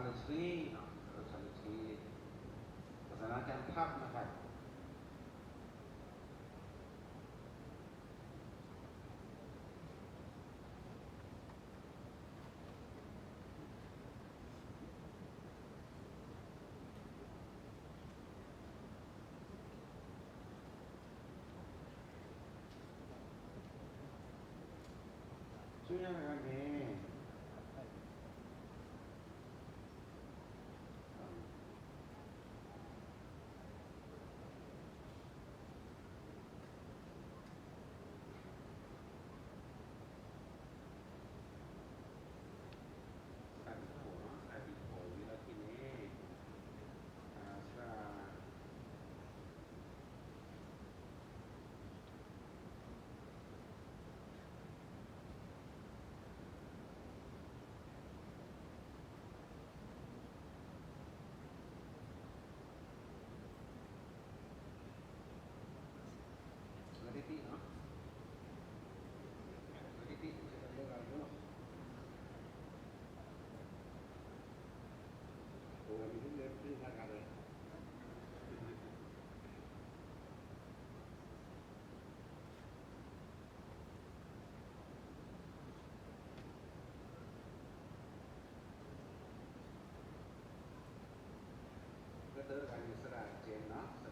လၢဆှံ, လၢဆှံ, ပသနာ်က့ဖးမတၤ ဆူညါတဂၤန့ၣ် စးဒံးခိၣ်, စးဒံးခိၣ်ဝံၤလီၢ်ခံန့ၣ်, စး ကတၢၢ်တဂၤန့ၣ် သရၣ်ကဲနီၤ, သ